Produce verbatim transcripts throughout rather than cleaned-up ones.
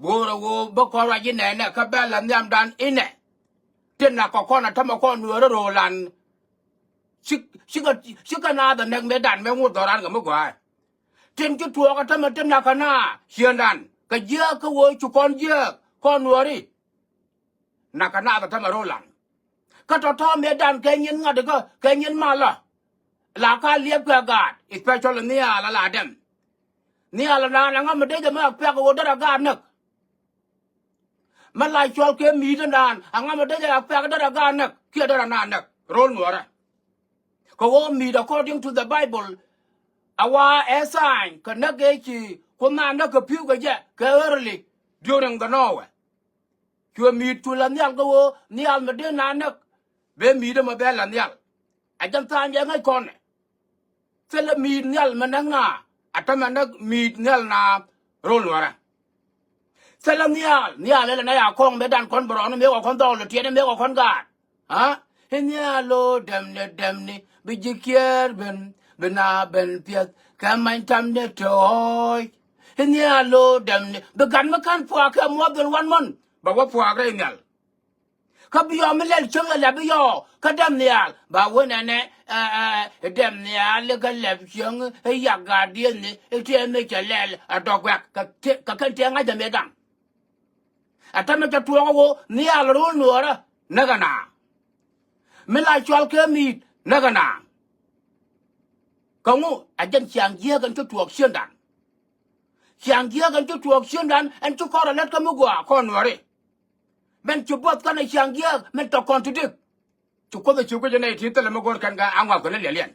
Go̱o̱rɛ ɣöö bä kɔn ruac inɛnɛ kä bɛ la nhiamdan inɛ. Tin na kɔ kɔn a tämɛ kɔn nueeri ro̱o̱lan. Cik, cikɛ, cikɛ naath a näk mëëdan mëë ŋut dhɔran kɛ mi gɔaaɛ. Tin ci tuɔɔk a tämɛ tin na kɛ naa ciëndan kɛ jiääk kä ɣöö ci kɔn jiääk kɔn nueeri. Na kɛ naath a tämɛ ro̱o̱lan. Kä tɔ̱tɔ̱ mëëdan kɛ nyin ŋa̱t kä kɛ nyin malä. La ka liɛpkɛ gaat, especially nhial a la dɛm. Nhial a naan a ŋa̱m mi dee jɛ mi a kuɛk ɣöö derɛ gaat näk. Mi la cuɔl kɛ mi̱i̱t inaan a ŋa̱m mi dee jɛ a kuɛk derɛ gaat näk kiɛ derɛ naan näk ro̱o̱l nuɔrɛ. Kɛ ɣöö mi̱i̱t according to the Bible. A wa ɛ sign kɛ näk ëë ci Kuoth naan näk kɛ pi̱w kɛ jɛ kɛ early during the Noah. Cuɛ mi̱i̱t cu la nhial kä ɣöö nhial mi dee naan näk. Bee mi̱i̱t ɛmɔ bee la nhial. A jɛn tha̱a̱ŋ jɛ ŋäc kɔnɛ. Thilɛ mi̱i̱t nhial mi näk na a tämɛ näk mi̱i̱t nhial na ro̱l nuɔrɛ. Thilɛ nhial, nhial ilɛ na ya kɔŋ mëëdan kɔn bɛ rɔɔni mëë kɔ kɔn dhɔɔl tiɛtni mëë kɔ kɔn gaat. Aa? I̱ nhial lo̱o̱ dɛmni dɛmni bi ji̱ kiɛɛr ben bi na ben piɛth kɛ many tamni te ɣɔɔc. I̱ nhial lo̱o̱ dɛmni bi gat mi ka̱n puaak kɛ muɔth ben wan mɔn bɛ wä puaak rɛy nhial. Kä bi yɔɔ mi lɛl cieŋ lɛ lɛp bi yɔɔ kä dɛm nhial ba wen ɛnɛ. Ɛ, ɛ, dɛm nhial ikä lɛp cieŋ i̱ yak gat diethni i̱ tiɛɛ mi cɛ lɛl a dɔk guɛk kɛ kɛn tiɛɛ ŋa̱c däm i̱ da̱ŋ. A tämɛ cɛ tuɔɔk a ɣöö nhial ro̱o̱l nuɔɔrä näk ɛna. Mi la cual kɛ mi̱i̱t näk ɛna. Kä ŋu a jɛn ciaŋ jiääk ɛn ci tuɔɔk ciëndan. Ciaŋ jiääk ɛn ci tuɔɔk ciëndan ɛn ci kɔr a lät kä mi gɔaa kɔn nuɔɔri. Mɛn ci buɔth kɛnɛ ciaŋ jiääk mɛn tɔ contradict. Ci Kuoth ɛ ci guic ɛ nɛy ti thilɛ mi go̱o̱r kɛn kɛ aŋuath kɛn liɛliɛn.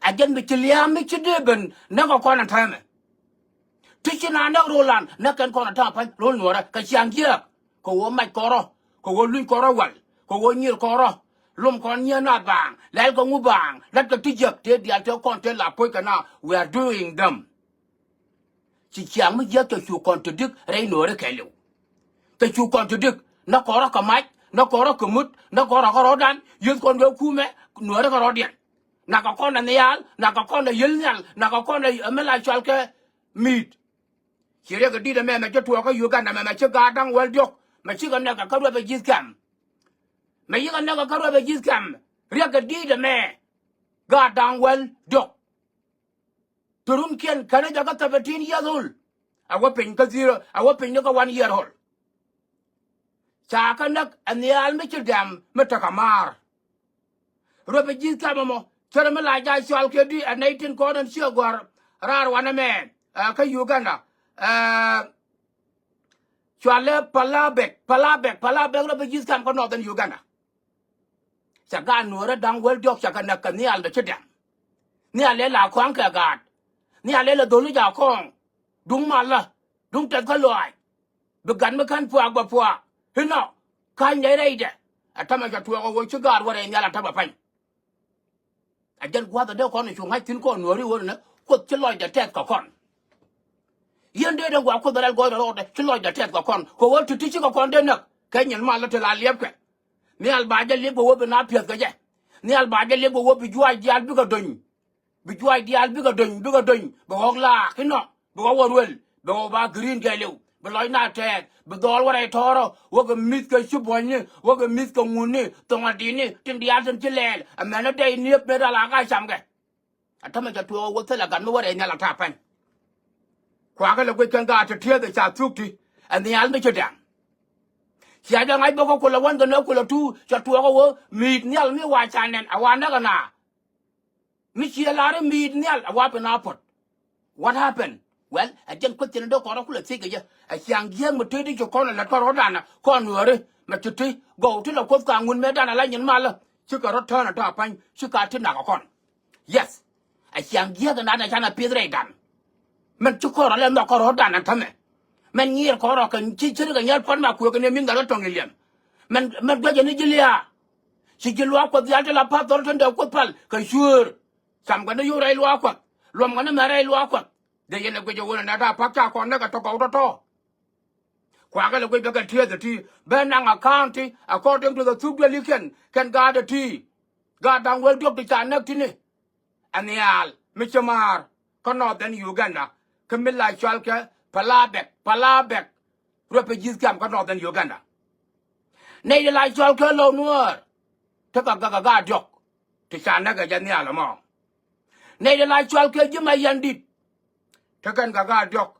A jɛn mi ci lia̱a̱ mi ci dee ben näk ɛ kɔn ɛn täämɛ. Ti ci na näk ro̱o̱lan näk kɛn kɔn ɛ ta̱a̱ pa̱ny ro̱o̱l nuɔɔrä kɛ ciaŋ jiääk. Kɛ ɣöö mac kɔrɔ kɛ ɣöö luny kɔrɔ wal kɛ ɣöö nyir kɔrɔ. Lom kɔn nyieen na baaŋ lɛl kɛ ŋu baaŋ lät kɛ ti jiäk tëë diaal tëë kɔn tëë la poc kɛ na we are doing them. Ci ciaŋ mi jiäk cɛ cu contradict rɛy nuɔɔri kɛɛliw. Cɛ cu contradict nä kɔrä kɛ mac nä kɔrä kɛ mut nä kɔrä kɛ rɔ̱dan. Yieth kɔn kɛ kumɛ nuɔɔri kɛ rɔ̱diɛn. Nakɛ kɔn ɛ nhial nakɛ kɔn ɛ yiel nhial nakɛ kɔn ɛ mi la cual kɛ mi̱i̱t. Ci riɛk kɛ di̱t ɛmɛ mɛ ci tuɔɔk kä Uganda mɛ mɛ ci gaat da̱ŋ wäl diɔ̱k mɛ cikɛ nɛk kɛ kä ruɛp ɛ ji̱th kɛm. Mɛ yikɛ nɛk kɛ kä ruɛp ɛ ji̱th kɛm. Riɛk kɛ di̱t ɛmɛ gaat da̱ŋ wäl diɔ̱k. Ti runkiɛn känä jɛ kä seventeen years old. A wä piny kä zero a wä piny ni kä one year old. Ca kä näk ɛ nhial mi ci dɛm mi tekɛ maar. Ruɛp ɛ ji̱th kɛm ɛmɔ cärɛ mi la ja̱ cɔal kɛ di ɛ nɛy tin kɔn ɛn ciɛ gɔ̱a̱r raar wanɛ mɛ. Ɛ kä Uganda. Ɛ cualɛ Palabek Palabek Palabek ruɛp ɛ ji̱th kɛm kä Northern Uganda. Cɛ gaat nuɔɔrä da̱ŋ wäl diɔ̱k cɛ kɛ näk kɛ nhial dɔ ci dɛm. Nhial lɛ la kɔaŋ kɛ gaat. Nhial lɛ la dho̱li ja̱ kɔɔŋ. Duŋ malä duŋ tɛth kä lɔaac. Bi gat mi kän puaak bɛ puaak inɔ. Ka̱ny dee rɛydɛ. Ɛ tämɛ cɛ tuɔɔk ɛ ɣöö ci gaat wä rɛy nhial ɛ tämɛ pa̱ny. A jɛn gua̱a̱th ɛ dee kɔn cu ŋa̱c thi̱n kɔn nuɔɔri ɣöö nɛ Kuoth ci lɔcdɛ tɛth kɛ kɔn. Yɛn dee dee gua̱a̱ Kuoth ɛ rɛl gɔɔydɛ rɔɔdɛ ci lɔcdɛ tɛth kɛ kɔn kɛ ɣöö ti̱ti̱ cikɛ kɔn dee näk. Kɛ nyin malä ti la liɛpkɛ. Nhial ba jɛ liep kɛ wä bi na piɛth kɛ jɛ. Nhial ba jɛ liep kɛ wä bi juaac diaal bikɛ dony. Bi juaac diaal bikɛ dony bikɛ dony bɛ ɣɔ̱k laak inɔ. Bɛ ɣɔ̱k wä ruel bɛ ɣɔ̱k ba green kɛɛliw. Bi lɔc na tɛɛth bi dhɔɔl wä rɛy tɔ̱ɔ̱rä wä kɛ mi̱th kɛ ci buɔ̱nyni wä kɛ mi̱th kɛ ŋuni. Thoŋ a di̱tni tin diaal tin ci lɛɛl ɛmɛn ni dɛy niep mëë dal a ka camkɛ. A tämɛ cɛ tuɔɔk a wä thilɛ gat mi wä rɛy nhial a ta̱a̱ pa̱ny. Kuakä lɛ guic kɛn gaat ti tiɛth ɛ ca thuk ti. Ɛ nhial mi ci dɛm. Cia jɛ ŋa̱c bä kä kulɛ wän kɛ nɛ kulɛ tuur cɛ tuɔɔk a wä mi̱i̱t nhial mi wa ca nɛn a wa näk ɛ na. Mi ciɛ lar i̱ mi̱i̱t nhial a wa pin a puɔ̱t. What happened? Well, ɛ jɛn question in dee kɔn rɔ kulɛ thiec kɛ jɛ. Ɛ ciaŋ jiääk mi tëëdi ci kɔn ɛ lät kɔn rɔ̱dan kɔn nuääri mɛ ti ti gɔw ti lɛ Kuoth ka ŋun mëëdan a la nyin malä. Cikɛ rɔ tään a ta̱a̱ pa̱ny cika ti nak ɛ kɔn. Yes. A ciaŋ jiääk ɛn an a can a pieth rɛydan. Mɛn ci kɔr a lɛ nhɔk kɔr rɔ̱dan ɛn tämɛ. Mɛn nyiir kɔr rɔ kɛ ci ce̱tkɛ nyɛl puɔ̱t ma kuëk kɛ ni mi̱n dhal kä tɔ̱ŋ iliɛm. Mɛn mɛn guɛcɛ ni ji̱ lia̱a̱. Ci ji̱ luaak Kuɔth dhial ti la pa̱th dhɔr tin dee Kuoth pal kɛ cuëër. Cam kɛ ni yio̱w rɛy luaak Kuɔth. Luɔm kɛ ni mɛ rɛy luaak Kuɔth. Dee yɛn ɛ guic ɛ ɣöö nɛ daa pa̱k ca kɔn näk ɛ tɔ̱ gɔw tɔ̱tɔ̱. Kuakä lɛ guic bɛ kɛ tiɛth ɛ ti ben naŋ a county according to the thuk duel i̱ kɛn kɛn gaat ɛ ti. Gaat da̱ŋ wel diɔ̱k ti ca näk ti̱ni. Ɛ nhial mi ci maar kä Northern Uganda kä mi la cɔal kɛ Palabek, Palabek refugees camp kä Northern Uganda. Nɛy ti la cɔl kɛ Lɔw Nuäär tekɛ gak a gaat diɔ̱k ti ca näk ɛ jɛ nhial ɛmɔ. Nɛy ti la cɔl kɛ ji̱ Mayandit tekɛn gak a gaat diɔ̱k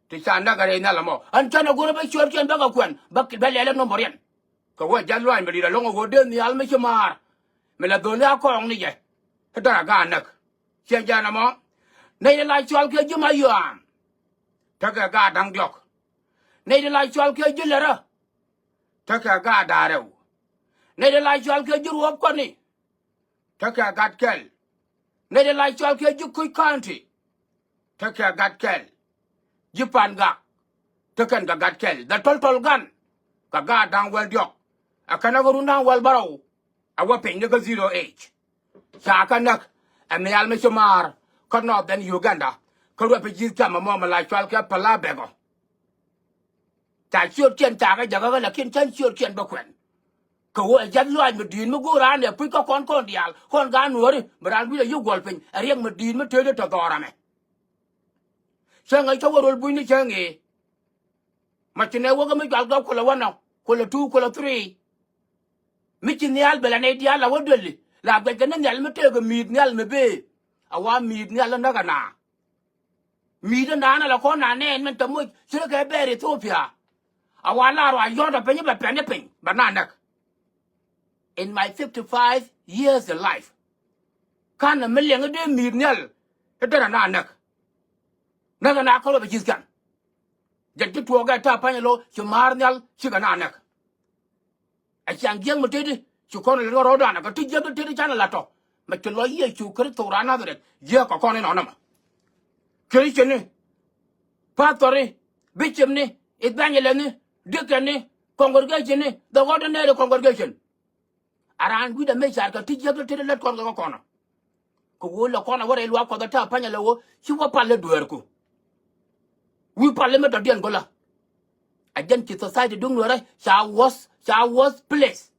ti ca näk ɛ rɛy nhial ɛmɔ. Ɛn cän ɛ go̱rä bä ciötkiɛn bäkɛ kuɛn bä, bä lɛl ɛ nɔmɔ riɛn. Kɛ wä jath luaany mi di̱i̱t ɛlɔ̱ŋ ɛ ɣöö dee nhial mi ci maar mi la dho̱li a kɔɔŋ ni jɛ. Kä dära gaat näk ciɛ jɛn ɛmɔ. Nɛy ti la cɔal kɛ ji̱ Mayɔam tekɛ gaat da̱ŋ diɔ̱k. Nɛy ti la cɔal kɛ ji̱ Lärä tekɛ gaat da̱ŋ rɛw. Nɛy ti la cɔal kɛ ji̱ Ruɔ̱p Kɔni tekɛ gat kɛl. Nɛy ti la cɔal kɛ ji̱ Kuc County tekɛ gat kɛl. Ji̱ Pangak tekɛn kɛ gat kɛl. The total gan kɛ gaat da̱ŋ wäl diɔ̱k. Ɛ kɛn ɛ kɛ run da̱ŋ wäl bärɔw. A wä piny ni kä zero age. Ca kɛ näk ɛ nhial mi ci maar kä Northern Uganda. Kä refugees camp ɛmɔ mi la cɔal kɛ Palabek ɔ. Ca ciötkiɛn ca kɛ jäkä ɣä, lakin cän ciötkiɛn bä kuɛn. Kɛ ɣöö ɛ jath luaac mi di̱i̱t mi go̱o̱r raan ɛ puc kä kɔn kɔn diaal, kɔn gaat Nuääri, mi raan gui̱c ɛ yi guɔl piny ɛ riɛk mi di̱i̱t mi tëëdi tɔ dhɔr ɛmɛ. Cä ŋäc kä wä rol bunyni cä ŋee. Ma ci nɛ wäkä mi jual gak kulɛ one ɔ, kulɛ two, kulɛ three. Mi ci nhial bɛ la nɛy diaal la wä dueli la guɛckɛ ni nhial mi tëëkɛ mi̱i̱t nhial mi bëë. A wa mi̱i̱t nhial ɛ näk ɛ na. Mi̱i̱t ɛ naan ɛ la kɔn na nɛɛn min te moc ci rɔ kɛ bɛɛr Ethiopia. A wa la ruac yɔ̱ɔ̱t ɛ piny bɛ pɛn i̱ piny bɛ na näk. In my fifty five years in life, ka̱n ɛ mi liɛŋ i̱ dee mi̱i̱t nhial i̱ derɛ na näk. Näk ɛ na kärɔ bɛ ji̱th kɛn. Jɛn ci tuɔɔk ɛ ta̱a̱ pa̱ny ɛ lo̱ ci ma̱a̱r nhial cikɛ na näk. A ciaŋ jiäk mi teti ci kɔn lɛ rɔɔdan kɛ ti jiäk ti teti canɛ la tɔ. Mɛ ci lɔ Yecu Kritho raan Nadharɛth jiäk kɛ kɔn inɔnɔ mɛ. Christian ni, pastor ni, bishop ni, evangelist ni, deacon ni, congregation ni, the ordinary congregation. A raan wi̱cdɛ mëë car kɛ ti jiäk ti teti lät kɔn kɛ kɛ kɔnɔ. Kɛ ɣöö lɛ kɔn a wä rɛy luaak Kuɔth a ta̱a̱ pa̱ny a lɛ ɣöö ci wä pal i̱ dueerku. Wi̱i̱ pal i̱ mi dɔ̱diɛn go̱lä. A jɛn ci society duŋ Nuäärä ca worse, ca worse place.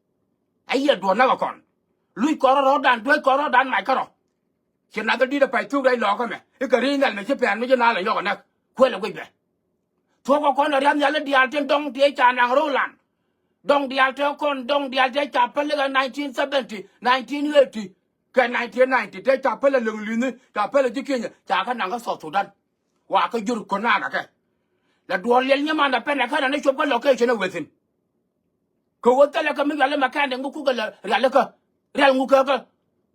A yiɛ duɔ̱ɔ̱r näk ɛ kɔn. Luc kɔn rɔ rɔ̱ɔ̱dan, duec kɔn rɔ̱ɔ̱dan mac kärɔ. Ci nath i̱ di̱t ɛ pay thuk rɛy lɔɔkä mɛ i̱ kɛ ri̱i̱c nhial mi ci pɛn mi ci naath lɛ nyɔk ɛ näk kuël ɛ guic bɛ. Thuɔ̱k ɛ kɔn ɛ riath nhial i̱ diaal tin dɔ̱ŋ tëë ca naŋ ro̱o̱lan. Dɔ̱ŋ diaal tëë kɔn, dɔ̱ŋ diaal tëë ca päl i̱ kɛ nineteen seventy, nineteen eighty kɛ nineteen ninety tëë ca päl ɛ Liŋ li̱ni, ca päl ɛ ji̱ Kenya, ca kɛ naŋ kä South Sudan. Wa kä jur kɔn nakä kɛ. La duɔ̱ɔ̱r liɛl nyiman ɛ pɛn ɛ kɛn ɛ ni cop kä location ɛ wethin. Kɛ ɣöö thilɛ kɛ mi rial i̱ mechanic mi kukɛ lɛ rial ikä. Rial ŋukä kä.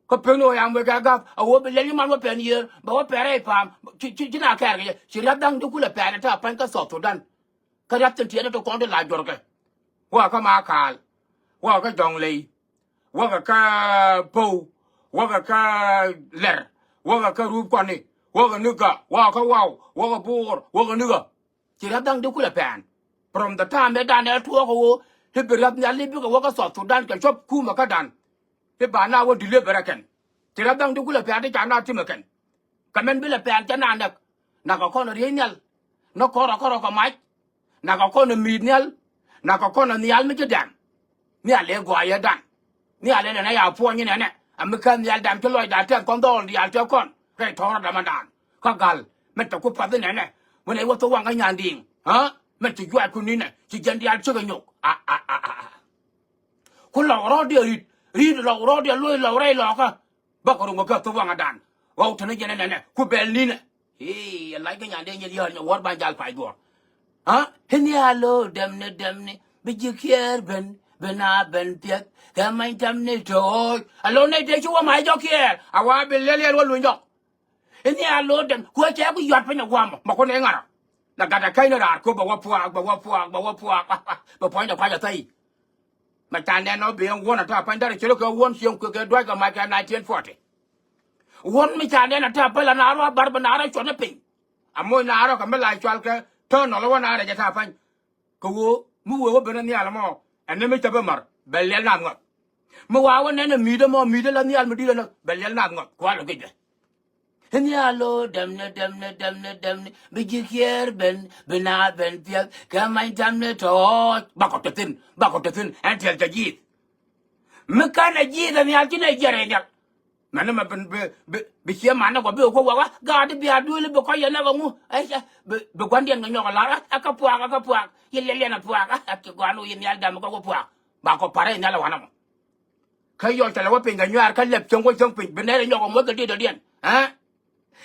Kä pek ni ɣöö yam wek kɛ gap a ɣöö bi lɛl iman wä pɛn yiëër bɛ wä pɛn rɛy pa̱a̱m. Ci, ci, ci na kɛɛr kɛ jɛ ci riath dha̱ŋ di kulɛ pɛn ɛ ta̱a̱ pa̱ny kä South Sudan. Kä riath thi̱n tiɛɛt ni ti kɔn ti la juɔrkɛ. Wäkä kä Makal. Wäkä kä Jɔŋley. Wäkä kä Pow. Wäkä kä Lɛr. Wäkä kä Rup Kɔni. Wäkä ni Gak. Wäkä kä Waw. Wäkä Buur. Wäkä ni Gak. Ci riath dha̱ŋ di kulɛ pɛn. From the time ëë dan ɛ tuɔɔk ɛ ɣöö i̱ bi riath nhial i̱ bikɛ wä kä South Sudan kɛ cuɔp kumɛ kädan. I̱ ba na wä deliver ɛ kɛn. Ci riath dha̱ŋ di kulɛ pɛn ti ca na timɛ kɛn. Kɛ mɛn bi lɛ pɛn cɛ na näk. Nakɛ kɔn riey nhial. Näk kɔn rɔ kärɔ kɛ mac. Nakɛ kɔn mi̱i̱t nhial. Nakɛ kɔn nhial mi ci dɛm. Nhial ëë gɔaa yɛ dan. Nhial ëë nɛnɛ ya puɔ̱ny nɛnɛ. A mi kä nhial dam ci lɔcdan tɛth kɔn dhɔɔl diaal tëë kɔn rɛy tɔ̱rä dämandan. Kä gal mɛn tɛ ku path inɛnɛ. Wänɛ i̱ wä thok waŋ kä nyandiiŋ. Ɣä mɛn ci juac ku ninɛ ci jiɛn diaal cikɛ nyok. A, a, a, a, a. Ku lɔk rɔɔdiɛ ri̱t ri̱t lɔk rɔɔdiɛ loc lɔk rɛy lɔkä. Bä kɛ ruŋ kɛ thok waŋädan. Ɣɔw tɛn i̱ jiɛn inɛnɛ ku bɛl ninɛ. I̱ lac kä nyandɛ nyɛ lia̱a̱r nyɛ wäär ban jal pac duɔ̱ɔ̱r. Ɣä i̱ nhial lo̱o̱ dɛmni dɛmni bi ji̱ kiɛɛr ben bi na ben piɛth kɛ many tɛmni to̱o̱c. A lo̱o̱ nɛy tëë ci wä mac jɔk kiɛɛr a wa bi liɛl yɛn wä luny jɔk. I̱ nhial lo̱o̱ dɛm kuɛ cɛ ku yuat piny a gua̱a̱mɔ mɛ kun i̱ ŋa̱rä. Na gat a käcni raar köp bɛ wä puaak bɛ wä puaak bɛ wä puaak. Bɛ puɔ̱nydɛ kuac a thäi. Mɛ ca nɛn ɔ bi ɛn wuɔ̱n a ta̱a̱ pa̱ny därɛ ci rɔ kɛ wuɔ̱n cieŋ kui̱ kɛ dua̱c kɛ mac kɛ nineteen forty. Wuɔ̱n mi ca nɛn a ta̱a̱ päl a naar wä bar bɛ naar a cuɔt ni piny. A moc naar ɔ kɛ mi la cual kɛ tääk nɔl wä naar a jɛ ta̱a̱ pa̱ny. Kɛ ɣöö mi wëë wä ben a nhial ɛmɔ ɛn ni mi cä bi mär bɛ liɛl naath ŋɔth. Mi wa wä nɛn ɛ mi̱i̱t ɛmɔ mi̱i̱t ɛ la nhial mi di̱t ɛnɔ bɛ liɛl naath ŋɔth kual ɛ guic bɛ. I̱ nhial lo̱o̱ dɛmni dɛmni dɛmni dɛmni bi ji̱ kiɛɛr ben bi na ben piɛth kɛ many tɛmni tɔ̱ɔ̱c. Bakɔ te thi̱n bakɔ te thi̱n ɛn tiɛl cɛ ji̱th. Mi kɛn ɛ ji̱th ɛ nhial ci nɛ jiɛt rɛy nhial. Mɛn ni mɛ bi, bi, bi, bi ciɛ man ni kɔ bi kɔ wak, a gaat bi a duel bi kɔ yɛ nɛ kɛ ŋu. Ɛ cɛ bi, bi gua̱ndiɛn kɛ nyɔk ɛ lar, a, a kä puak, a kä puak. Yɛ liɛliɛn a puak, a, a ci gua̱n wä yɛ nhial dam kɔ wä puak. Ba kɔ parɛ yɛ nhial ɛ wanɛ mɔ. Kä yɔl cɛ lɛ wä piny kɛ nyuaar kä lɛp cieŋ wä cieŋ piny bi nɛr ɛ nyɔk ɛ muɔth kɛ diet dɔ̱diɛn. Ɛ?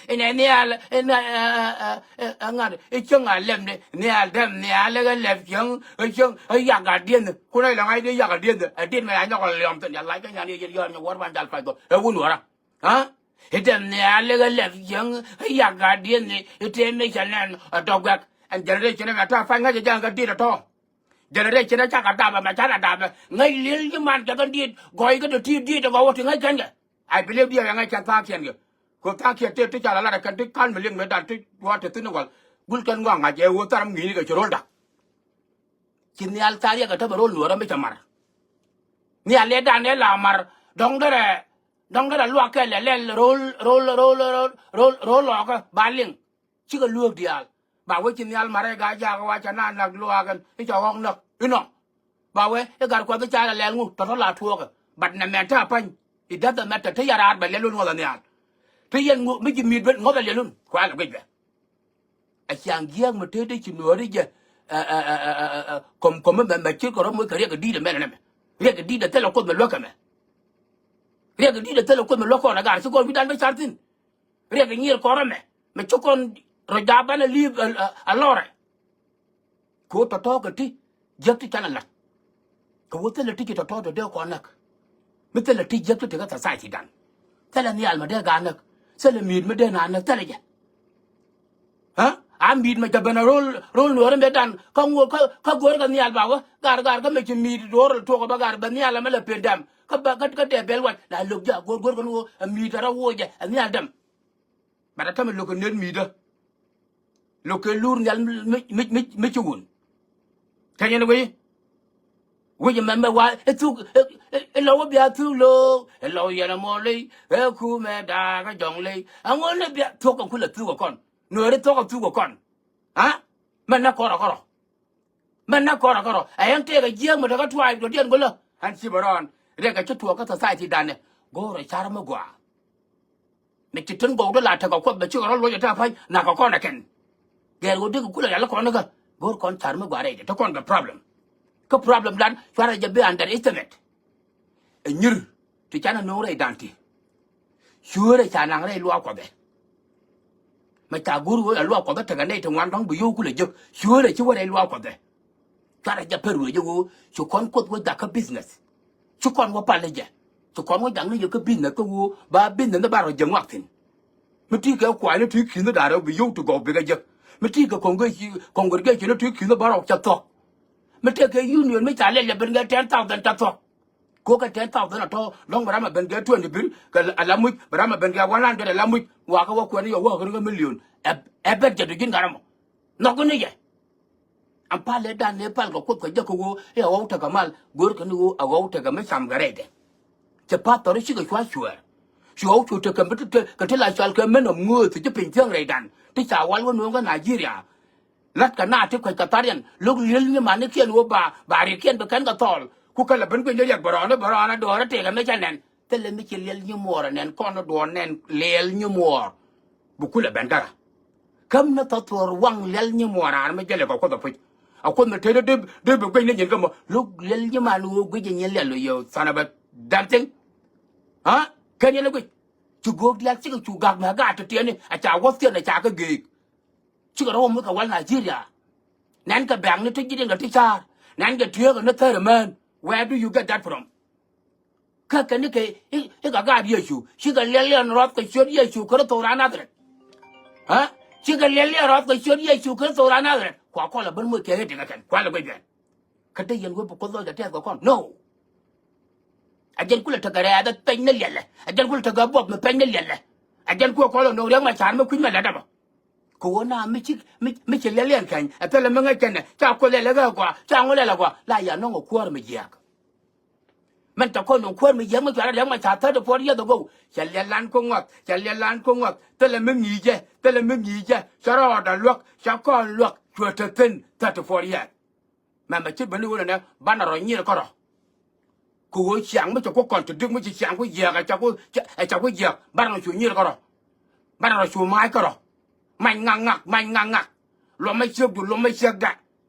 Inɛ nhial, inɛ, ɛ, ɛ, ɛ, ɛ, ŋa̱t, ɛ cieŋ a lɛp ni, nhial dɛm, nhial, ɛ, lɛp cieŋ, ɛ cieŋ, ɛ, yak a dieth ni. Kun ɛ lɛ ŋa̱c di yak a dieth ni, ɛ dieth mɛ ya nyɔk a liɔm thin, ya lac kä nyan yɛ yɛn yɔr nyɛ wär ban jal pac dhɔ, ɛ wun wärä. Ha? Ɛ dɛm nhial, ɛ, lɛp cieŋ, ɛ yak a dieth ni, ɛ tëë mi cɛ nɛn, ɛ dɔ̱k guɛk. Ɛn generation ɛmɛ ta̱a̱ pa̱ny ŋa̱c ɛ ja̱a̱ŋ kä diet ɛ tɔ̱. Generation ɛ cak a dap ɛmɛ, cak a dap ɛ. Ŋäc li̱el ji̱ man kɛ kɛn diet, gɔɔy kä dee ti diet ɛ gɔw ɛ ti ŋäc kɛn kɛ. I believe diɛ yɛ ŋäc kɛn tha̱a̱ŋkiɛn kɛ. Kɛ tha̱a̱ŋkiɛn tëë ti ca la lat ɛ kɛn ti ka̱n mi liŋ mëë dan ti duɔ̱ɔ̱r te thi̱n ɛ wäl. Gul kɛn ŋɔak ŋa̱c ɛ ɣöö thar mi ŋi̱i̱cni kɛ ci ro̱l da̱k. Ci nhial tha̱a̱ŋ riɛk ɛ tämɛ ro̱l nuɔ̱ɔ̱rä mi cɛ mar. Nhial lɛ dan ɛ la mar dɔ̱ŋ derɛ, dɔ̱ŋ derɛ luaak kɛ lɛ lɛl ro̱l, ro̱l, ro̱l, ro̱l, ro̱l, ro̱l lɔɔkä ba liŋ. Cikɛ lueek diaal. Ba wee ci nhial marɛ gaa jaak wa ca na nak luaak ɛn i̱ ca ɣɔ̱k näk inɔ. Ba wee i̱ gat kuath i̱ ca lɛ lɛl ŋu tɔ̱tɔ̱ la tuɔɔkɛ. But nɛ mɛn te a pa̱ny. It doesn't matter te yɛ raar bɛ lɛl wun ŋɔth a nhial. Te yɛn ŋu mi ji̱ mi̱i̱t ben ŋɔth a lɛl wun kualɛ guic bɛ. A ciaŋ jiääk mi te dee ci nuɔɔri jɛ. Ɛ, ɛ, ɛ, ɛ, ɛ, ɛ, kɔm, kɔm mɛ mɛ cir kɛ rɔ moc kɛ riɛk kɛ di̱i̱t ɛmɛn ɛnɛ mɛ. Riɛk kɛ di̱i̱t ɛ thilɛ kuoth mɛ luäk kɛ mɛ. Riɛk kɛ di̱i̱t ɛ thilɛ kuoth mɛ luäk kɔn ɛ gar ci kɔn wi̱dan bä car thi̱n. Riɛk kɛ nyier kɔrä mɛ mɛ ci kɔn rɔ ja̱a̱p banɛ li̱i̱p a lɔrɛ. Kɛ ɣöö tɔ̱tɔ̱ kɛ ti jiäk ti canɛ la̱t. Kɛ ɣöö thilɛ ti ci tɔ̱tɔ̱ tɔ̱ dee kɔn näk. Mi thilɛ ti jiäk ti tekä society dan. Thilɛ nhial mi dee gaat näk. Thilɛ mi̱i̱t mi dee naan näk thilɛ jɛ. Aa mi̱i̱t mɛ cɛ ben a ro̱l, ro̱l nuɔ̱ɔ̱ri mëë dan kä ŋuɔ̱t kä, kä go̱o̱r kɛ nhial ba wä gar, gar kä mɛ ci mi̱i̱t ro̱o̱r tuɔk bä gar bɛ nhial ɛmɛ lɛ pen dɛm kä bä kä, kä dee bɛl wac la lo̱k ja̱ go̱o̱r, go̱o̱r kɛ ni ɣöö ɛ mi̱i̱t ɛ rɔ woc jɛ ɛ nhial dɛm. Bɛ rɔ tämɛ lo̱k kɛ nöt mi̱i̱t ɛ. Lo̱k kɛ lur nhial mi, mi, mi, mi ci wun. Kɛnyɛ ni wei. Wi̱c ɛmɛ mɛ wa ɛ thuk ɛ, ɛ, ɛ lɔw ɛ bia thuk lo̱o̱k ɛ lɔw yɛn ɛmɔ ley ɛ kumɛ daak ɛ jɔ̱ŋ ley. Ɛŋu ni bia thuɔ̱k kɛ kulɛ thuk ɛ kɔn. Nuɔ̱ɔ̱ri thuɔ̱k ɛ thuk ɛ kɔn. Ha? Mɛ nä kɔrɔ kɔrɔ. Mɛ nä kɔrɔ kɔrɔ. Ɛ yɛn tëëk ɛ jiääk mɛ te kä tuaay dɔ̱diɛn go̱lä. Ɛn ci bɛ rɔɔn. Riɛk ɛ ci tuɔɔk kä society danɛ. Go̱o̱rɛ car mi gɔaa. Mi ci tin gɔw dee la tekɛ kuɔth bɛ cikɛ rɔ luɔc ɛ te a pa̱ny nakɛ kɔn ɛ kɛn. Gɛr ɣöö dikɛ kulɛ rial kɔn kä go̱o̱r kɔn car mi gɔaa rɛydɛ te kɔn kɛ problem. Kä problem dan cuarɛ jɛ bi underestimate. Ɛ nyir ti canɛ no̱o̱ŋ rɛy da̱ŋ ti. Cueerɛ ca naŋ rɛy luaak kuɔthɛ. Mɛ ca go̱o̱r ɣöö ɛ luaak kuɔthɛ tekɛ nɛy ti ŋuan dɔ̱ŋ bi yio̱w kulɛ jek. Cueerɛ ci wä rɛy luaak kuɔthɛ. Cuarɛ jɛ pär wee jɛ ɣöö ci kɔn kuoth wä jak kä business. Ci kɔn wä pal jɛ. Ci kɔn wä jak ni jɛ kä business kä ɣöö ba business ni ba rɔ jɛ ŋuak thi̱n. Mi ti kɛ kuany ni ti ki̱n ni da̱rɛ bi yio̱w ti gɔw bikɛ jek. Mi ti kɛ congregation, congregation ni ti ki̱n ni ba rɔ cɛ thuɔ̱k. Mi tëëkɛ union mi ca lɛl jɛ ben kɛ ten thousand tɛ thuɔ̱k. Kokɛ ten thousand a tɔ̱ lɔ̱ŋ bɛ ram a ben kɛ twenty bir kɛ a la muc, bɛ ram a ben kɛ one hundred a la muc. Wakä wä kuɛn yɔ wä kä ri kɛ million. Ɛ, ɛ bɛt jɛ du ji̱n gat ɛmɔ. Nhɔk ni jɛ. Ɛn pal ëë dan ëë pal kɛ kuoth kɛ jɛ kɛ ɣöö ëë a ɣɔw tekɛ mal go̱o̱r kɛ ni ɣöö a ɣɔw tekɛ mi cam kɛ rɛydɛ. Cɛ path thɔri cikɛ cua cuɛɛr. Cu ɣɔw cu tekɛ mi ti te kɛ ti la cɔal kɛ men ɔ ŋööth ci piny thiäŋ rɛydan ti ca wal wä nuɔ̱ɔ̱ŋ kä Nigeria. La̱t kɛ na ti kuec kɛ thariɛn lo̱k li̱el nyimanikiɛn ɣöö ba, ba riɛkiɛn bi kɛn kɛ thɔɔl. Ku kɛ lɛ ben guic ni riɛk bɛ rɔɔni bɛ rɔɔni duɔ̱ɔ̱rä tëëkɛ mi cɛ nɛn. Thilɛ mi ci liɛl nyimuɔɔr ɛ nɛn kɔn ni duɔ̱ɔ̱r nɛn liɛl nyimuɔɔr. Bi kulɛ ben dära. Käm ni thɔth thuɔɔr waŋ liɛl nyimuɔɔr raar mi jälɛ kɛ kuoth ɛ puc. A kuoth mi tetdä dee, dee bi guic ni nyin kä mɔ lo̱k liɛl nyiman ɣöö guic ɛ nyin liɛl ɣöö yɛ than ɛ bɛ da̱n thi̱ŋ. Ha? Kɛn yɛn ɛ guic. Ci go̱o̱k diaal cikɛ cu gak mɛ gaat ti tiɛni a ca wäth thiɛn a ca kä geek. Cikɛ rɔ wä muth kɛ wal Nigeria. Nɛn kɛ bɛ̈ŋ ni ti ji̱ di̱n kɛ ti ca̱a̱r. Nɛn kɛ tiöökɛ ni thäär mään. Where do you get that from? Kä kɛ ni kɛ i̱, i̱ kɛ gaat Yecu. Cikɛ liɛl liɛn rɔth kɛ ciöt Yecu Kritho raan Nadhareth. Ha? Cikɛ liɛl liɛn rɔth kɛ ciöt Yecu Kritho raan Nadhareth. Kua kɔl ɛ ben moc kɛ ɣet ikɛ kɛn. Kualɛ guic bɛn. Kä dee yɛn wee bi Kuoth lɔcdɛ tɛth kɛ kɔn. No. A jɛn kulɛ tekɛ rɛɛth ɛ peny ni liɛlɛ. A jɛn kulɛ tekɛ buɔth mi peny ni liɛlɛ. A jɛn kuɛ kɔl ɛ no̱o̱ŋ Riɛk Macar mi kui̱ny mɛ lɛt ɛmɔ. Kɛ ɣöö na mi ci, mi, mi ci liɛliɛn kɛny ɛ thilɛ mi ŋäc kɛnɛ ca kuoth lɛl ɛ ɣɛɛ gɔaa ca ŋu lɛl ɛ gɔaa la ya nɔŋ ɛ kuäär mi jiääk. Mɛn tɛ kɔn nɔŋ kuäär mi jiääk mi cuarɛ Riɛk Macar thirty four years ago. Cɛ liɛl lan kä ŋuɔth, cɛ liɛl lan kä ŋuɔth. Thilɛ mi ŋi̱i̱cɛ, thilɛ mi ŋi̱i̱cɛ. Cɛ rɔɔdɛ luäk, cɛ kɔn luäk cuɛ te thi̱n thirty four years. Mɛmɛ ci ben i̱ ɣöö nɛnɛ banɛ rɔ nyir kärɔ̱. Kɛ ɣöö ciaŋ mi cɛ ku contradict, mi ci ciaŋ ku jiääk, ɛ ca ku, ɛ ca ku jiääk. Banɛ rɔ cu nyir kärɔ. Banɛ rɔ cu maac kärɔ. Mac ŋak ŋak, mac ŋak ŋak. Luɔmɛ ciekdu, luɔmɛ ciekdɛ.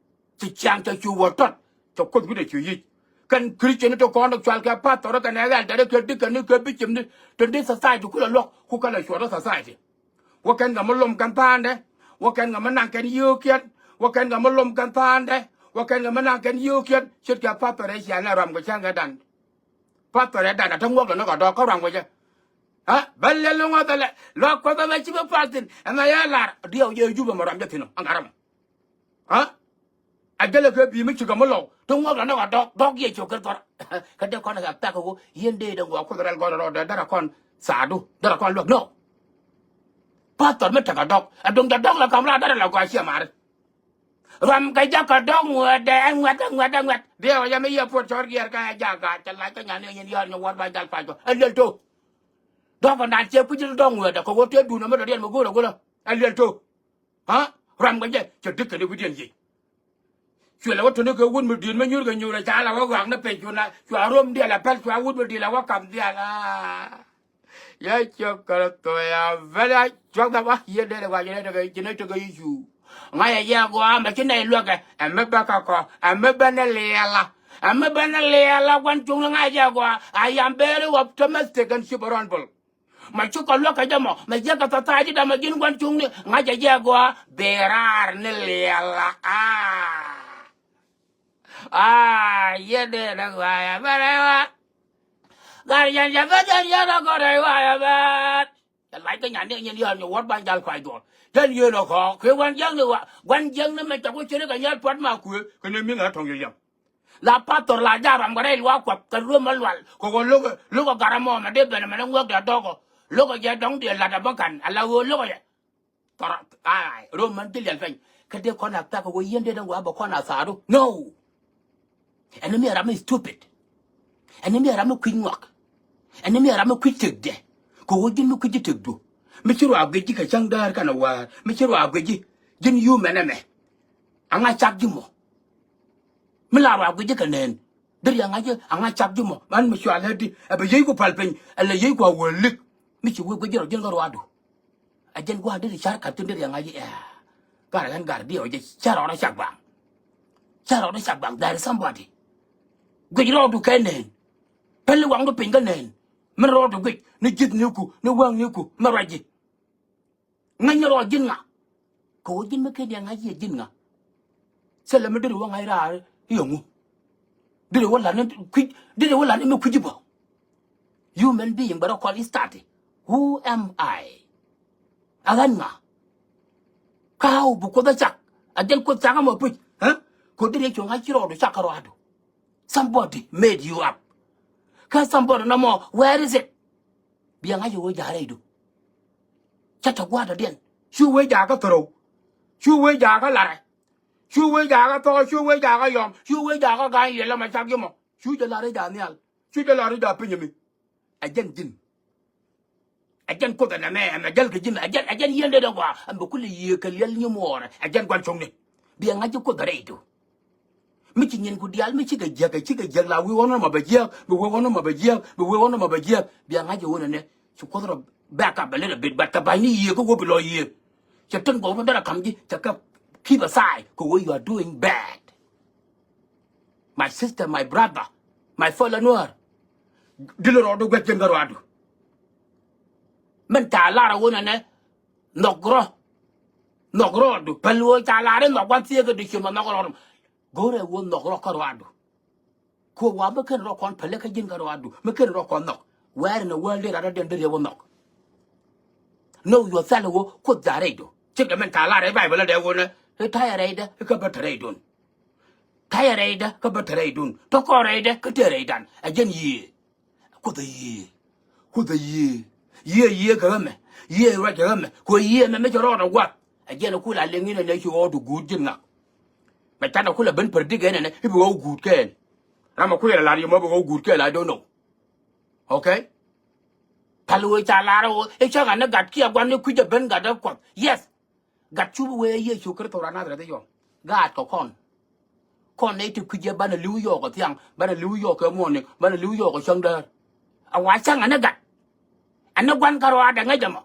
Ci ciaŋ cɛ cu wä tɔt. Cɛ Kuoth wi̱cdɛ cu yic. Kɛn Christian ni ti kɔn dee cual kɛ pastor kɛnɛ elder kɛ deacon ni kɛ bishop ni. Tin di society kulɛ luɔk ku kɛlɛ cuɔt society. Wä kɛn kɛ mi lom kɛn tha̱a̱ndɛ. Wä kɛn kɛ mi naŋ kɛn yio̱o̱kiɛn. Wä kɛn kɛ mi lom kɛn tha̱a̱ndɛ. Wä kɛn kɛ mi naŋ kɛn yio̱o̱kiɛn. Ce̱tkɛ pastor ɛ cianɛ ram kɛ cäŋ kɛ dan. Pastor ɛ dan a te ŋuɔk lɔ ni kɛ dɔɔk kä ram kɛ cɛ. Ha? Bä lɛl ni ŋuɔth ɛlɛ. Lɔ Kuoth ɛmɛ ci bi pastor ɛmɛ yɛ lar. Diɛw jɛ Jubɛ mɛ ram jɛ thi̱n ɔ. Aŋa ram. Ha? A jälɛ kɛ bi̱i̱ mi cikɛ mi lɔw ti ŋuɔk lɔ ni ɣɔt dɔ̱k, dɔ̱k Yecu Kritho. Kä dee kɔn ɛ kɛ thak ɛ ɣöö yien dee dee ŋuɔk Kuoth rɛl gɔn rɔ dee därɛ kɔn thaadu, därɛ kɔn luäk. No. Pastor mi tekɛ dɔ̱k ɛ duŋ jɛ dɔ̱k lɛ kam raar därɛ lɛ gɔaa ciɛ mari. Ruam kɛ jak kɛ dɔ̱k ŋuɛ̈tdɛ, ɛ ŋuɛ̈t, ɛ ŋuɛ̈t, ɛ ŋuɛ̈t. Diɛw ɛ jɛ mi yiëë puɔt cɔr giɛɛr kä ɛ jak gaa cɛ lac kä nyan ni ɛ nyin yɔɔr nyɛ wuɔ̱t ba jal pac kɔ ɛ liɛl to̱. Dɔ̱k kɛ naan ciɛ kui̱c dɔ̱k ŋuɛ̈tdɛ kɛ ɣöö tëë duun ɛ mi dɔ̱diɛn mi go̱o̱r ɛ go̱o̱r ɛ liɛl to̱. Ha? Ruam kɛ jɛ cɛ dik kɛn i̱ wi̱diɛn yic. Cuɛ lɛ wä toni kɛ wut mi di̱i̱t mi nyuur kɛ nyuur ɛ ca lɛ wä ɣɔak ni piny cuna cua rom diɛl ɛ pɛl cua wut mi di̱i̱t lɛ wä kam diɛl a. Yecu Kritho ya vɛl ya cuɔk dhap a yie dee lɛ wa jɛ nɛ tekɛ jɛ nɛ tekɛ i̱ cu. Ŋa̱c ɛ jɛ gɔaa mɛ ci nɛy luäkɛ ɛ mi bä kä kɔ ɛ mi bä ni liɛla. Ɛ mi bä ni liɛla gua̱n cuŋni ŋa̱c ɛ jɛ gɔaa. I am very optimistic and super humble. Ma cukɛ luäk kɛ jɛ mɔ ma jiäk kɛ thathaay ti dam ma ji̱n gua̱n cuŋni ŋa̱cɛ jɛ gɔaa. Bi raar ni liɛla a. A yɛ dee dee gɔaa yɛ bɛ rɛy wa. Gar yɛn yɛ bɛ jɛn yɛ dee gɔaa rɛy wa yɛ bɛ. Yɛ lac kä nyan ni nyɛn yɔɔr nyɛ wuɔ̱t ban jal kuay duɔl. Jɛn yɛn ɔ kɔɔk kuëë gua̱n jiäkni wa gua̱n jiäkni mɛ cɛ ku ciri kɛ nyɛl puɔ̱t ma kuëë kɛ ni mi ŋa̱ tɔ̱ŋ yɛ yɛm. La pastor la ja̱ ram kɛ rɛy luaak kuath kɛ ruem mɛ lual kɛ ɣöö lo̱kɛ lo̱kɛ gat ɛmɔ mɛ dee ben ɛmɛn ɛ ŋuäk dee dɔ̱kɔ. Lo̱kɛ jɛ dɔ̱ŋ diɛ la̱t ɛbä ka̱n ala ɣöö lo̱kɛ jɛ. Thɔr ay ruem mɛn thil yɛl pɛny kä dee kɔn ak thak kɛ ɣöö yien dee dee ŋuak bɛ kɔn a thaadu. No. Ɛn mi ɛ ram mi stupid. Ɛn mi ɛ ram mi kui̱c ŋuak. Ɛn mi ɛ ram mi kui̱c tëkdɛ. Kɛ ɣöö ji̱n mi kui̱c ji̱ tëkdu mi ci ruaak guic ji̱ kɛ cäŋ däär kɛnɛ wäär mi ci ruaak guic ji̱. Ji̱n yumɛn ɛmɛ. Aŋa cak ji̱ mɔ. Mi la ruaak guic ji̱ kɛ nɛn. Deri aŋa ji̱ aŋa cak ji̱ mɔ man mi cual ɛ di ɛ bɛ yiey ku pal piny ɛ lɛ yiey ku a wäl lik. Mi ci wee guic ji̱ rɔ ji̱n kä ruaadu. Ɛ jɛn gua̱a̱r deri car kat thin deri aŋa ji̱ ɛ. Gar ɛ ɣän gar diɛw jɛ car rɔɔdä cak baŋ. Car rɔɔdä cak baŋ there is somebody. Guic rɔɔdu kɛ nɛn. Päli waŋdu piny kä nɛn. Min rɔɔdu guic ni ji̱th ni ku ni wäŋ ni ku mi ruac ji̱. Ŋäcni rɔ ji̱n ŋa. Kɛ ɣöö ji̱n mi ken yɛ ŋa̱c yɛ ji̱n ŋa. Thilɛ mi deri wä ŋa̱c raar i̱ ɛŋu. Deri wä la̱t ni kui̱c deri wä la̱t ni mi kui̱ci bä. Human being bɛ rɔ kɔn i̱ start. Who am I? A ɣän ŋa. Ka̱a̱w bi Kuoth ɛ cak a jɛn Kuoth cak ɛmɔ puc. Kɛ ɣöö deri cuɔ̱ŋ a ci rɔɔdu cak kä rɔɔdu. Somebody made you up. Kä somebody nɔmɔ where is it? Bia ŋa̱c i̱ wee ja̱a̱ rɛydu. Cä tɛ gua̱a̱r dɔ̱diɛn cu wee ja̱a̱ kä thärou. Cu wee ja̱a̱ kä larɛ. Cu wee ja̱a̱ kä thɔɔk cu wee ja̱a̱ kä yɔm cu wee ja̱a̱ kä ga̱a̱ny liɛl ɛmɛ cak ji̱ mɔ. Cu jɛ lar i̱ ja̱a̱ nhial. Cu jɛ lar i̱ ja̱a̱ piny ɛmi. Ɛ jɛn ji̱n. Ɛ jɛn Kuoth ɛn ɛmɛ ɛmɛ jäl kɛ ji̱n ɛ jɛn ɛ jɛn yieen dee dee gɔaa ɛn bɛ kulɛ yiëë kɛ liɛl nyi muɔɔrɛ ɛ jɛn gua̱n cuŋni. Bia ŋa̱c ji̱ Kuoth ɛ rɛydu. Mi ci nyin ku diaal mi cikɛ jiäk ɛ cikɛ jiäk la wi̱i̱ ɣɔn ɣɔn ma bɛ jiäk bi wi̱i̱ ɣɔn ɣɔn ma bɛ jiäk bi wi̱i̱ ɣɔn ɣɔn ma bɛ jiäk. Bia ŋa̱c ji̱ ɣöö nɛnɛ ci Kuoth rɔ back up a little bit but kɛ ba̱ny ni yiëë kä wä bi lɔ yiëë. Cɛ tin gɔw run derɛ ka̱m ji̱ cɛ kɛ keep aside kɛ wä you are doing bad. My sister, my brother, my fellow Nuäär. Dil rɔɔdu guɛc jɛn kä rɔɔdu. Min ca lar a wun ɛnɛ nhɔk rɔ. Nhɔk rɔɔdu päl wä ca lar in nhɔk gua̱n thiekä di ciöm a nhɔk rɔɔdu. Go̱rɛ wä nhɔk rɔ kä rɔɔdu. Kuɔ wa mi ken rɔ kɔn päl kä ji̱n kä rɔɔdu mi ken rɔ kɔn nhɔk. Wɛɛr in a wäl di rat a den di riɛw wä nhɔk. Know yourself wä Kuoth ja̱ rɛydu. Cikɛ min ca lar in Baibol a dee wun ɛ tayɛ rɛydɛ kä bä te rɛydun. Tayɛ rɛydä kä bä te rɛydun tɔkɔ rɛydä kä te rɛydan ɛ jɛn yiëë. Kuoth ɛ yiëë. Kuoth ɛ yiëë. Yiëë yiëë kɛ ɣämɛ. Yiëë ruac kɛ ɣämɛ kɛ ɣöö yiëë mɛ mi cɛ rɔɔdɛ gua̱th. Ɛ jɛn ɛ kul a liŋ in ɛ nɛ ci ɣɔɔdu guut ji̱n ŋak. Mɛ canɛ kul a ben pär dikɛ in ɛ nɛ i̱ bi ɣɔw guut kɛɛl. Ram ɛ kuiɛl a lar yɛ mɔ bi ɣɔw guut kɛɛl I don't know. Okay. Pal ɣöö ca lar ɣöö i̱ cäŋ a ni gat kiɛ gua̱n ni kui̱c ɛ ben gat ɛ Kuɔth. Yes. Gat cup wee Yecu Kritho ran Nadharɛth i̱ yɔm. Gaat kɛ kɔn. Kɔn nɛy ti kui̱c jɛ banɛ li̱w yɔɔk ɛ thiaŋ, banɛ li̱w yɔɔk kɛ muɔ̱ɔ̱nik, banɛ li̱w yɔɔk kɛ cäŋ däär. A wa cäŋ ɛn ɛ gat. Ɛn ɛ gua̱n kärɔaadɛ ŋäc ɛmɔ.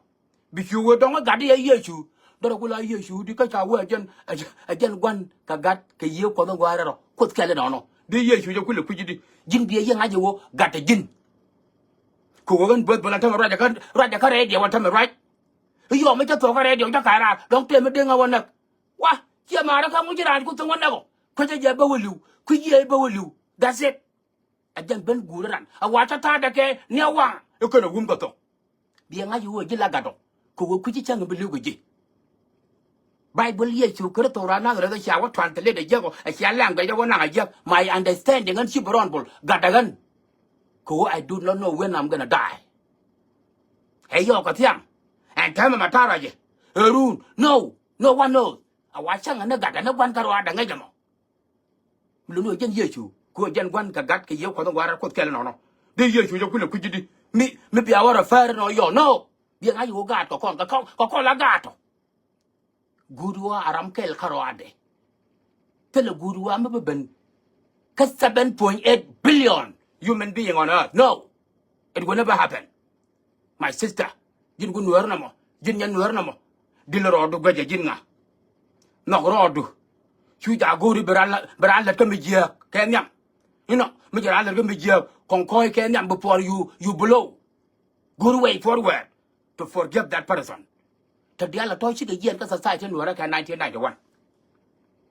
Bi cu wee dɔ̱ŋ ɛ gat i̱ ɛ Yecu. Dɔrɛ ku la Yecu di kä ca wee ɛ jɛn, ɛ jɛn gua̱n kɛ gat kɛ Yiëë Kuɔth in gɔaa rɛl rɔ. Kuoth kɛl inɔnɔ. Di Yecu jɛ kulɛ kui̱ci di. Ji̱n bi ɛ yiëŋ ŋa̱c ɛ ɣöö gat ɛ ji̱n. Kɛ ɣöö ɣän böth bä la tämɛ ruac ɛ kä, ruac ɛ kä rɛy diɛw ɛ tämɛ ruac. I̱ yɔɔk mi cä thok kä rɛy diɛw cä ka̱c raar dɔ̱ŋ tëë mi dee ŋa̱c wä näk. Wa, ciɛ maarä kä ŋuci raan ku thiŋ wä näk ɔ. Kuecä jɛ bä wä li̱w. Kui̱ jiɛ bä wä li̱w. That's it. A jɛn ben guur ran a wa ca ta̱a̱dɛ kɛ ni a waŋ. I̱ känɛ wum kɛ thok. Biɛ ŋa̱c i̱ ɣöö ji̱ la gatdɔ. Kɛ ɣöö kui̱ci cäŋ bi li̱w kɛ ji̱. Baibol Yecu Kritho ran Nazareth cia wä translate a jiäk ɔ a cia language a wä naŋ a jiäk. My understanding ɣän ci bi rɔn bol gatdɛ ɣän. Kɛ ɣöö I do not know when I'm gonna die. Ɛ yɔɔk kɛ thiaŋ. Ɛn täämɛ ma ta̱a̱ ruacɛ. Ɛ run no, no one knows. A wa cäŋ ɛn ni gatdɛ ni gua̱n kärɔaadɛ ŋäc ɛmɔ. Mi luni ɣöö jɛn Yecu ku ɣöö jɛn gua̱n kɛ gat kɛ Yiëë Kuɔth in gɔaa rɛl Kuoth kɛl inɔnɔ. Dee Yecu jɛ kulɛ kui̱ci di mi, mi bia wä rɛ fäär inɔ yɔɔ no. Biɛ ŋa̱c i̱ ɣöö gaat kɛ kɔn kɛ kɔn kɛ kɔn la gaat tɔ. Guut ɣöö a ram kɛl kärɔaadɛ. Thilɛ guut ɣöö a mi bi ben kä seven point eight billion human being on earth. No. It will never happen. My sister, ji̱n ku nuäär nɔmɔ, ji̱n nyɛ nuäär nɔmɔ. Dil rɔɔdu guecɛ ji̱n ŋa. Nhɔk rɔɔdu. Cu ca go̱o̱ri bi ran lät, bi ran lät kä mi jiääk kɛ nhiam. Inɔ mi jɛ ran lät kä mi jiääk kɔŋ kɔ̱ɔ̱c kɛ nhiam before you, you blow. Go̱o̱ri way forward to forgive that person. Te diaal a tɔ̱ cikɛ jiɛɛn kä society nuäärä kɛ nineteen ninety-one.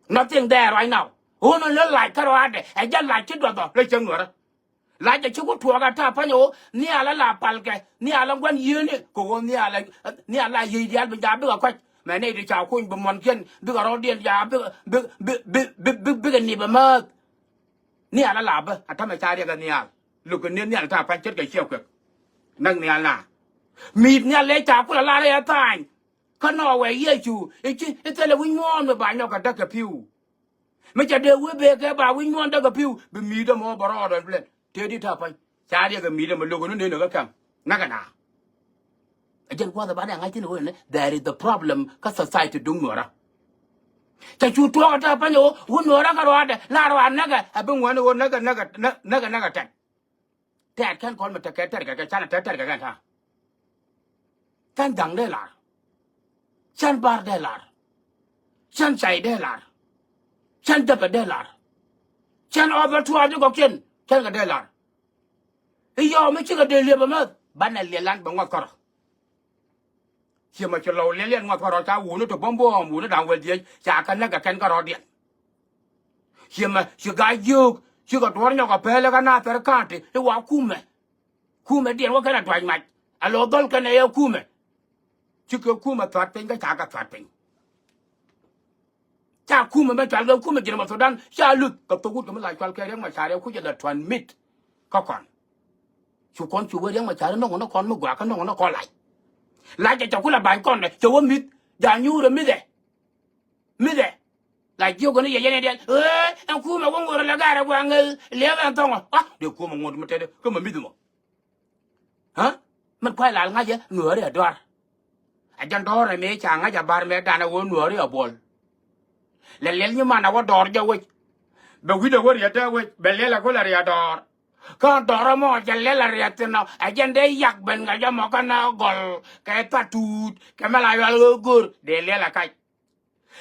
Nothing there right now. Ɣän ɣän lä lac kärɔaadɛ ɛ jɛ lac ci duɔth ɔ lä cäŋ nuäärä. Lacɛ ci ku tuɔɔk a ta̱a̱ pa̱ny ɣöö nhial a la palkɛ, nhial a gua̱n yiëëni kɛ ɣöö nhial a, nhial a yiëëc diaal bi jaak bikɛ kɔ̱c. Mɛ nɛy ti ca kuny bi muɔ̱nkiɛn bikɛ rɔ̱diɛn jaak bikɛ, bi, bi, bi, bi, bi, bikɛ nip ɛ määth. Nhial a la bä a ta̱mɛ ca riɛk ɛ nhial. Lo̱kɛ ni nhial ta̱a̱ pa̱ny ce̱tkɛ ciɛ kuɛk. Näk nhial na. Mi̱i̱t nhial lɛ ca kulɛ lar ɛ tha̱a̱ny. Kä nɔɔk wɛ Yecu i̱ ci i̱ thilɛ wi̱c muɔ̱ɔ̱n mi ba nyɔk kɛ däk kɛ pi̱w. Mi ca dee wee bee kɛ ba wi̱c muɔ̱ɔ̱n däk kɛ pi̱w bi mi̱i̱t ɛmɔ bɛ rɔɔdɛ blɛn. Tëë di ta̱a̱ pa̱ny ca riɛk ɛ mi̱i̱t ɛmɔ lo̱k ɛn ni neen ɛ kä kɛm. Näk ɛna. Ɛ jɛn kuath ɛ banɛ ŋa̱c thi̱n ɛ ɣöö ɛnɛ there is the problem kä society duŋ nuɔ̱ɔ̱rä. Ca cu tuɔɔk ɛ ta̱a̱ pa̱ny ɛ ɣöö wun nuɔ̱ɔ̱rä kä ruaadɛ la ruaad näkɛ ɛ bi ŋuäni ɣöö näkɛ näkɛ näkɛ näkɛ tɛt. Tɛ̈t kɛn kɔn mi tekɛ tɛ̈t kɛ kɛ canɛ tɛ̈t tɛ̈t kɛ kɛn ta̱a̱. Cän dhaŋ dee lar. Cän bar dee lar. Cän cay dee lar. Cän däpɛ dee lar. Cän ɔɔth bä tuaar ti kɔkiɛn cän kɛ dee lar. I̱ yɔɔ mi cikɛ dee liep ɛmɛ banɛ liɛlan bɛ ŋuɔth kärɔ. Ciɛ mɛ ci lɔw liɛliɛn ŋuɔth kärɔ̱ ca wuni ti buɔ̱m buɔ̱ɔ̱m wuni da̱ŋ wäl dhieec ca kɛ näk kɛ kɛn kärɔ̱diɛn. Ciɛ mɛ ci ga̱a̱c jiöök cikɛ duɔ̱ɔ̱r nyɔk kɛ pɛl kä Nathɛr ka̱a̱ti i̱ wa kumɛ. Kumɛ diɛn wä kɛn a duac mac a lo̱ dhɔl kɛn ɛ yɛ kumɛ. Cikɛ kumɛ thuat piny kä ca kɛ thuat piny. Ca kumɛ mɛ cual kɛ kumɛ ji̱n mɛ Thudan ca luth kɛ thok wut kɛ mi la cual kɛ Riɛk Macar ɛ kucɛ la tuan mit. Kä kɔn cu kɔn cu wee Riɛk Macar nɔŋ ni kɔn mi gɔaa kä nɔŋ ni kɔn lac. Lac jɛ cɛ ku la ba̱ny kɔn dɛ cɛ wä mi̱th ja nyuurɛ mi̱thɛ. Mi̱thɛ la jiök kɔn yɛ yɛn ɛ diɛl ɛn kumɛ wä ŋuɔr lɛ gaarɛ gua̱a̱ŋ liɛk ɛn thɔŋɔ a dee kumɛ ŋuɔt mi tɛtdɛ kä mɛ mi̱th mɔ. Ɣä mɛn kuay lal ŋa̱cä nuääri a dɔaar. A jɛn dɔɔr ɛmɛ ca ŋa̱c a bar mɛ danɛ ɣöö nuääri a buɔl. Lɛ liɛl nyi man a wä dɔɔr jɛ wec. Bɛ wi̱cdɛ wä riɛt dee wec bɛ liɛl a kulɛ riɛt dɔɔr. Kä dɔɔr ɛmɔ jɛ liɛl a riɛt thin ɔ a jɛn dee yak ben ŋa̱c ɛmɔ kä na gɔl kɛ thatuut kɛ mɛ la yual ɣöö go̱r dee liɛl a kac.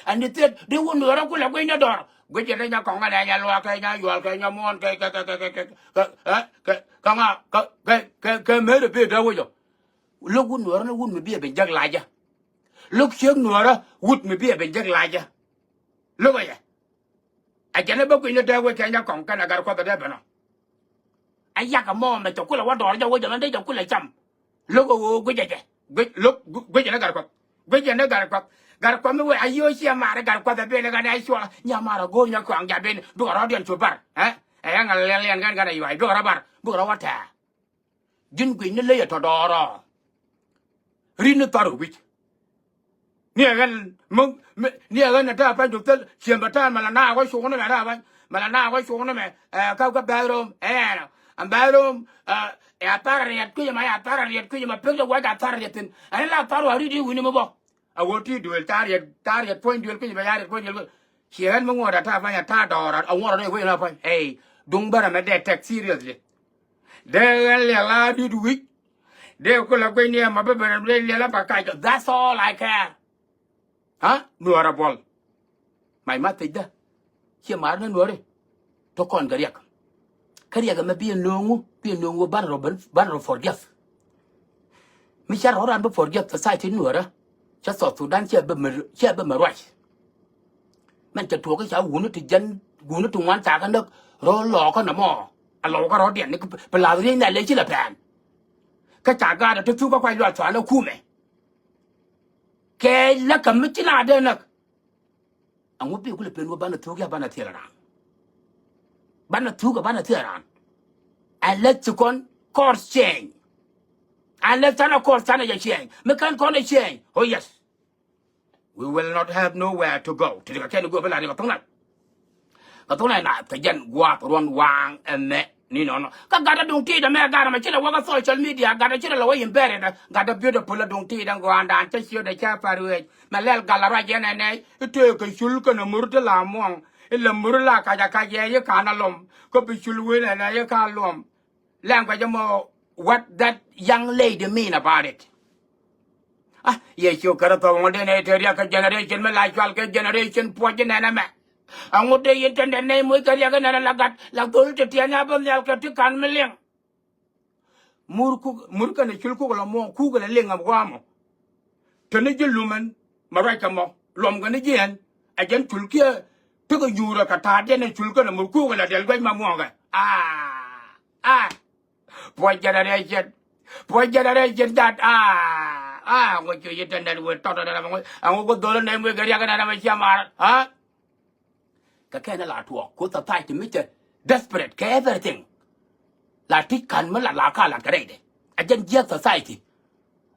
Ɛn di thiet di wun nuɔɔrä kulɛ guic ni dɔr guic jɛ ni nya kɔŋ ɛ lɛ nya luaak kɛ nya yual kɛ nya muɔ̱ɔ̱n kɛ kɛ kɛ kɛ kɛ kɛ kɛ ŋa kɛ kɛ kɛ kɛ meri bi dee wecɔ. Lo̱k wun nuɔɔrä ni wun mi bi ɛ ben jek lacä. Lo̱k ciek nuɔɔrä wut mi bi ɛ ben jek lacä. Lo̱k ɛ yɛ. A jɛn ɛ bä guic ni dee wec kɛ nya kɔŋ kɛn ɛ gat kuɔth ɛ dee ben ɔ. A yak ɛmɔ mɛ cɛ kulɛ wä dɔɔr jɛ wec ɛmɛ dee jɛ kulɛ cam. Lo̱k ɛ ɣöö guicɛ jɛ guic lo̱k guicɛ ni gat kuɔth. Guicɛ ni gat kuɔth. Gat kuɔth mi wee a yiöö ciɛ mar gat kuɔth ɛ ben ɛ gat ɛ cuɔl nya mar ɛ go̱o̱r nya kɔaŋ ja ben bikɛ rɔ̱diɛn cu bar ɛ ɛ ɣän ɛ liɛl liɛn ɣän gat ɛ yuay bikɛ rɔ bar bikɛ rɔ wä tɛ̈ɛ̈. Ji̱n guic ni ley ɛ tɔ dɔɔrɔ. Ri̱t ni thar wi̱c. Ni ɛ ɣän mi ni ɛ ɣän ɛ ta̱a̱ pa̱ny duk thil ciëm ɛ ta̱a̱ mɛ la naak wä cuŋni mɛ ta̱a̱ pa̱ny mɛ la naak wä cuŋni mɛ ɛ käp kä bathroom ɛ ɛn ɛ bathroom ɛ a thar riɛt kui̱c ɛmɛ a thar riɛt kui̱c ɛmɛ pek dee wac a thar riɛt thi̱n ɛn la thar wa ri̱t i̱ wi̱ni mi bä. A wä ti duël ca riɛt ca riɛt puɔ̱ny duël kui̱c ɛmɛ ca riɛt puɔ̱ny duël kui̱c. Ciɛ ɣän mi ŋuɔ̱t a ta̱a̱ pa̱ny a ta̱a̱ dɔɔr a ŋuɔ̱t a rɔ i̱ wec na pa̱ny. Ey, duŋ bärä mɛ dee tɛk seriously. Dee ɣän liɛl a ri̱t wi̱c. Dee kulɛ guic ni ɛmɔ bi bärä mɛ dee liɛl a ba kac. That's all I care. Ha? Nuɔɔr a buɔl. Mac ma thiecdä. Ciɛ mar ni nuɔɔri. Tɔ kɔn kɛ riɛk. Kä riɛk ɛmɛ bi ɛ nööŋu, bi ɛ nööŋu banɛ rɔ, banɛ rɔ forgive. Mi ca rɔ ran bi forgive society nuɔɔrä. Cä South Sudan cɛ bɛ mɛ, cɛ bɛ mɛ ruac. Mɛn cɛ tuɔɔk kä ca wuni ti jɛn, wuni ti ŋuan ca kä näk rɔ lɔɔkä nɔmɔ. A lɔɔkä rɔ̱diɛn ni pi lath rieny na lɛ ci lɛ pɛn. Kä ca gaat a ti thuk kä kuac luath cuanä kumɛ. Kɛ lä kä mi ci na dee näk. Ɛŋu bi kulɛ pen wä banɛ thuk ya banɛ thiel raan. Banɛ thuk banɛ thiel raan. Unless ci kɔn course change. Unless canɛ course canɛ jɛ change. Mi kɛn kɔn ɛ change. Oh yes. We will not have nowhere to go. Ti ti kɛ kɛn go̱o̱p ila ni kɛ thuŋ na. Kɛ thok nɛ na thɛ jɛn guath ruɔn waŋ ɛmɛ ni nɔnɔ. Kä gatdä duŋ ti̱i̱t ɛmɛ gatdä mɛ ci lɛ wä kä social media, gatdä ci lɛ wä in bɛrɛ dä, gatdä beautiful ɛ duŋ ti̱i̱t ɛn gɔaandan cä ciötdɛ cä pa̱r wec. Mɛ lɛl gal a ruac yɛn ɛnɛ i̱ tëëk kɛ cul kɛnɛ mur ti la muɔ̱ŋ. I̱ lɛ mur la kac a kac yɛ i̱ ka̱n a lɔm. Kä bi cul wen ɛnɛ i̱ ka̱n luɔm. Language ɛmɔ, what that young lady mean about it? Ah, Yecu Kritho ŋuɔ̱t denɛ te riɛk kɛ generation mi la cual kɛ generation puɔc nɛnɛ mɛ. Aŋu dee yin tɛn dɛ nɛy moc kɛ riɛk nɛnɛ la gat la dhol ti tiɛn a bä nhial kɛ ti ka̱n mi liŋ. Mur kuk, mur kɛnɛ cul kuk la muɔ̱ɔ̱ŋ kuk la liŋ a gua̱a̱mɔ. Teni ji̱ lumɛn mɛ ruac kɛ mɔ luɔm kɛn ji̱ ɛn. Ɛ jɛn cul kiɛ tekɛ yuurɛ kɛ ta̱a̱ diɛn ɛ cul kɛnɛ mur kuk la diɛl gua̱c ma muɔ̱ɔ̱ŋ kɛ. Ah, ah. Puɔ̱c generation. Puɔ̱c generation jat. Ah, ah, ŋuɔ̱c cuɛ yi tɛn dɛn wee tɔt dɛn ŋuɔ̱c. Aŋu ku dhol nɛy muec kɛ riɛk nɛn ɛmɛ cia mar. Ah. Kɛ kɛn la tuɔɔk ku society mi cɛ desperate kɛ everything. La ti ka̱n mi la la ka lat kɛ rɛydɛ. A jɛn jiɛth society.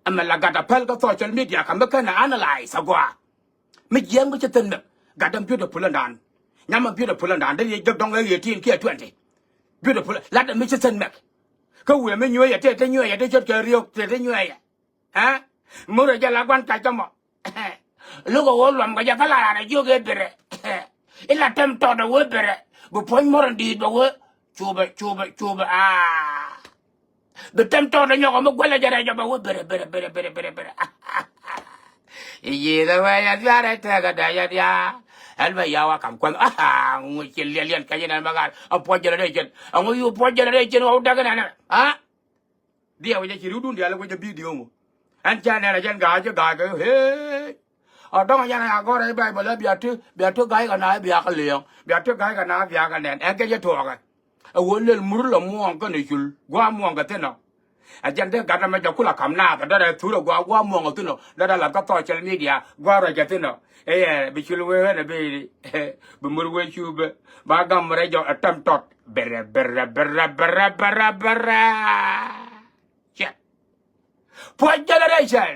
Ɛmɛ la gat a päl kä social media kä mi kɛn analyze a gɔaa. Mi jiɛɛŋ mi ci thi̱n mɛk gat däm beautiful ɛndan. Nyam ɛn beautiful ɛndan dee yɛ jek dɔ̱ŋ ɛ eighteen kiɛ twenty. Beautiful lat däm mi ci thi̱n mɛk. Kä wëë mi nyueeyɛ tëë te nyueeyɛ te cot kɛ riök tëë te nyueeyɛ. Ɛ murɛ jɛ la gua̱n kac kä mɔ. Lo̱k ɛ ɣöö luɔm kɛ jɛ kä la ran ɛ jiök ëë birɛ. Ila tɛm tɔt ɛ wee birɛ bi puɔ̱ny mɔr in di̱i̱t bɛ wee. Cupɛ cupɛ cupɛ aa. Bi tɛm tɔɔt ɛ nyɔk ɛ mi guɛlɛ jɛ rɛc ɔ bɛ wee berɛ berɛ berɛ berɛ berɛ berɛ. I̱ yi̱i̱dɛ wee yɛ dhiaar ɛ tɛɛkɛ dee yɛ dhiaar. Ɛn bɛ yaw a kam kuänh. Aa ŋu ci liɛl yɛn kɛ yɛn ɛn bɛ ɣaar a puɔ̱c generation. Ɛ ŋu yu puɔ̱c generation ɣɔw däk ɛn ɛn ɛ. Aa. Diɛ wecɛ ci ri̱wdun diaal wecɛ video ŋu. Ɛn cɛ nɛn ɛ jɛn ga̱a̱c ci ga̱a̱c kɛ hee. A dɔ̱ŋ a yɛn a ya gɔ̱r ɛ Baibol ɛ bia ti bia ti ga̱a̱c kɛ na bia kɛ liɛŋ bia ti ga̱a̱c kɛ na bia kɛ nɛn ɛ kɛ jɛ tuɔɔkɛ. Ɛ ɣöö lël mur lɔ muɔ̱ɔ̱ŋ kɛnɛ cul gua̱a̱ muɔ̱ɔ̱ŋ kɛ thi̱n ɔ. Ɛ jɛn dee gat ɛmɛ jɛ kulɛ ka̱m naath ɛ dɔ̱rɛ thur ɛ gua̱a̱ gua̱a̱ muɔ̱ɔ̱ŋ kɛ thi̱n ɔ dee dee lath kä social media gua̱a̱ ruac kɛ thi̱n ɔ. Ɛ yɛ bi cul wee ɣän ɛ bi bi mur wee cu bɛ ba gam rɛc jɔ ɛ tɛm tɔt. Bɛrɛ bɛrɛ bɛrɛ bɛrɛ bɛrɛ bɛrɛ. Cɛ puɔ̱c generation.